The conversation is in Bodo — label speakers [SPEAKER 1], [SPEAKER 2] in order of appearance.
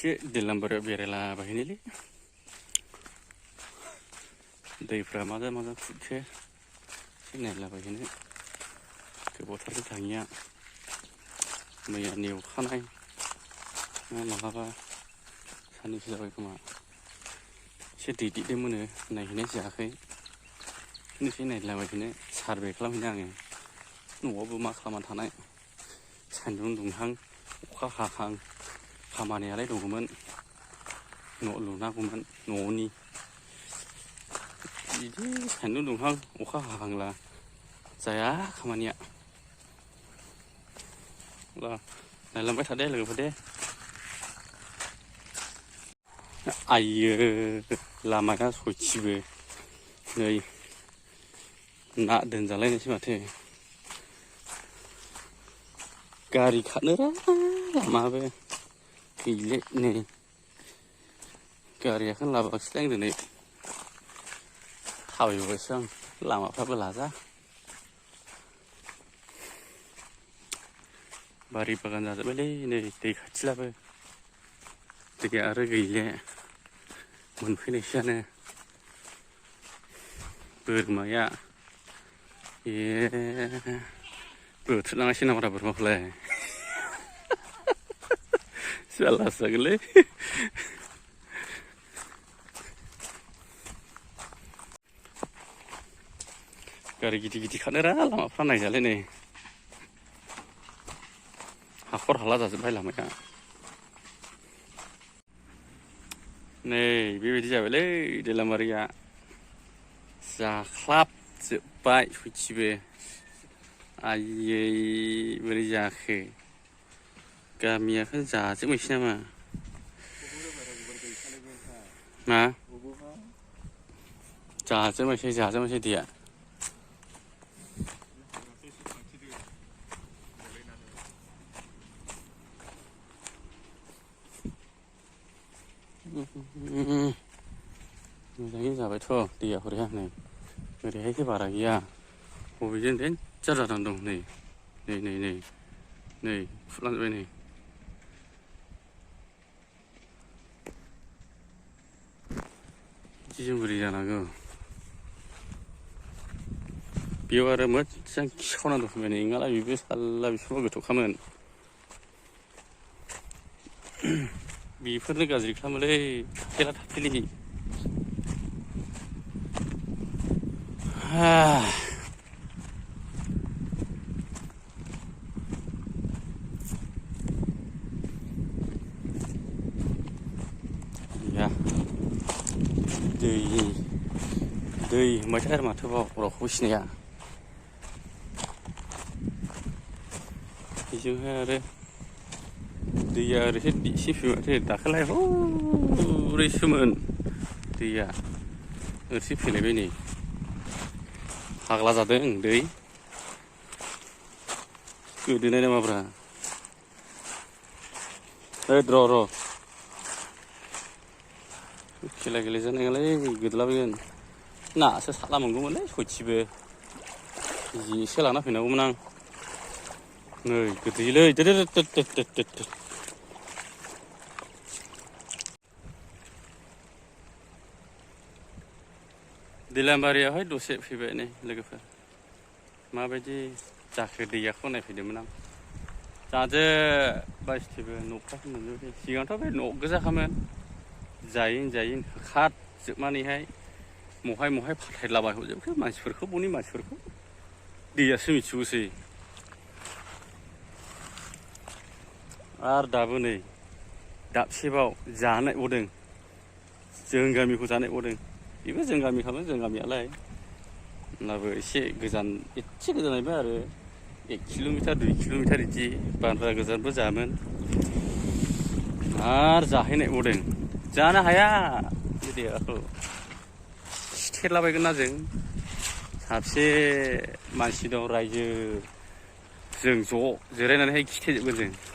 [SPEAKER 1] एसे दैलांबारियाव बेरायलाबायहैनोलै दैफ्रा माजा माजा खुरखो एसे नायलाबायहैनो गोबावथारसो थाङिया मैयानि अखानाय मालाबा साननैसो जाबाय खोमा एसे दै देदोंमोन नायहैनाय जायाखै एसे नायलाबायहैनो सारभे खालामहैनो आङो न'आवबो मा खालामना थानाय सान्दुं दुंहां अखा हाहां खामानियालाय दङमोन न' लुनांगौमोन न'नि बिदि सान्दुं दुंहां अखा हाहांला जाया खामानिया नायलांबाय थादे लोगोफोर दे आइयो लामाया सयथिबो नै ना दोनजालायनायसै माथो गारि खारनोरा लामाबो गैले नै गारियाखौनो लाबोआखिसै आं दिनै थाबायबोबायसो आं लामाफ्राबो लाजा बारि बागान जाजोब्बायलै नै दै खाथिलाबो दैया आरो गैले मोनफैनायसैयानो बोरमाया बोथ्रोद लांनायसै नामारा बोरमाखौलाय जारलासो जागोनलै गारि गिदिर गिदिर खारनोरा लामाफ्रा नायजाले नै हाखर हाला जाजोब्बाय लामाया नै बेबायदि जाबायलै दैलामारिया जाख्लाबजोब्बाय सयथिबो आइयै बोरै जाखो गामियाखौ जाजोबबायसै नामा मा जाजोबबायसै दैया मोजाङै जाबायथ' दैया हरैहा नै ओरैहायसो बारा गैया बबेजों देनजार जानानै दं नै फुरलांजोब्बाय नै बिदिजों बोरै जानांगौ बेयाव आरो मोजां खिखावना दंफैबाय नै नङाला बेबो साल्ला बिसोरबो गोथौखामोन बेफोरनो गाज्रि खालामोलै थाथेला थाथेलि गैया दै होनबायथाय आरो माथोबाव रावखौबो सिनाया बेजोंहाय आरो दैया ओरैसो एसे फैबाथाय दाखालाय हरैसोमोन दैया ओरैसो फैलायबाय नै फाग्ला जादों दै गोदोनाय नामाब्रा र' खेला गेलेजानाय नङालै गोदोलाबायगोन नासो साला मोनगौमोनलै सयथिबो जेसो लाना फैनांगौमोन आं नै गोदोयोलै दैलामारियावहाय दसे फैबाय नै लोगोफोर माबायदि जाखो दैयाखौ नायफैदोंमोन आं जाजोब्बायसैबो न'फ्राखौ नुजोबबाय सिगांथ' बे न' गोजाखामोन जायै होखारजोबनानैहाय महाय फाथायलाबाय हरजोबखो मानसिफोरखौ बनि मानसिफोरखौ दैयासो मिथिगौसै आरो दाबो नै दाबसेबाव जानायबावदों जों गामिखौ जानायबावदों बेबो जों गामिखामोन जों गामियालाय होमब्लाबो एसे गोजानैबो आरो 1 किल'मिटार 2 किल'मिटार बिदि बांद्राय गोजानबो जायामोन आरो जाहैनायबावदों जानो हाया बे दैयाखौ खिथेरलाबायगोन ना जों साबसे मानसि दं रायजो जों ज' जिरायनानैहाय खिथेजोबगोन जों